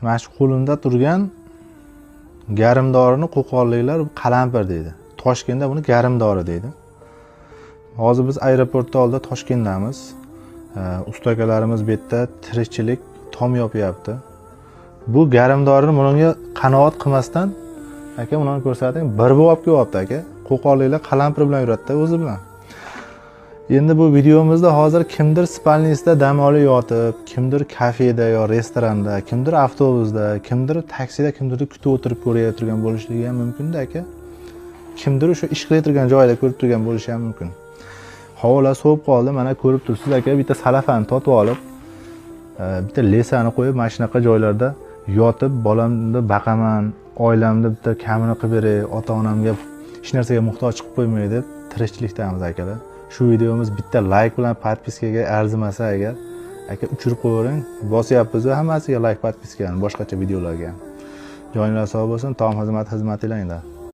Mana shu qo'limda turgan garmdorini qo'qonliklar qalampir deydi. Toshkentda buni garmdori deydi. Hozir biz aeroportda oldida Toshkentdamiz. Usta akalarimiz bu yerda tirikchilik tom yopyapti. Bu garmdorini bunga qanoat qilmasdan aka buni ko'rsating, bir buv olib kelyapti aka. Qo'qonliklar qalampir bilan yuradida o'zi bilan. Endi bu videomizda hozir kimdir spalnisda dam olib yotib, kimdir kafeda yo restoranda, kimdir avtobusda, kimdir taksida, kimdirni kutib o'tirib ko'rayotgan bo'lishligi ham mumkin-da aka. Kimdir o'sha ish qilayotgan joyida ko'rib turgan bo'lishi ham mumkin. Havolar sovib qoldi, mana ko'rib turibsiz aka, bitta salafani totib olib, bitta lesani qo'yib, mana shunaqa joylarda yotib, bolamni baqaman, oilamni bitta kamini qilib beray, ota-onamga hech narsaga muhtoj qilib qo'ymay deb tirikchilikdamiz akalar. Shu videomiz bitta like bilan podpiskaga arzimasa agar, aka uchirib qo'yavering, bosyapmiz hammasiga like, podpiskani, boshqacha videolarga ham. Joninglar sog' bo'lsin, tom xizmat xizmatinglar.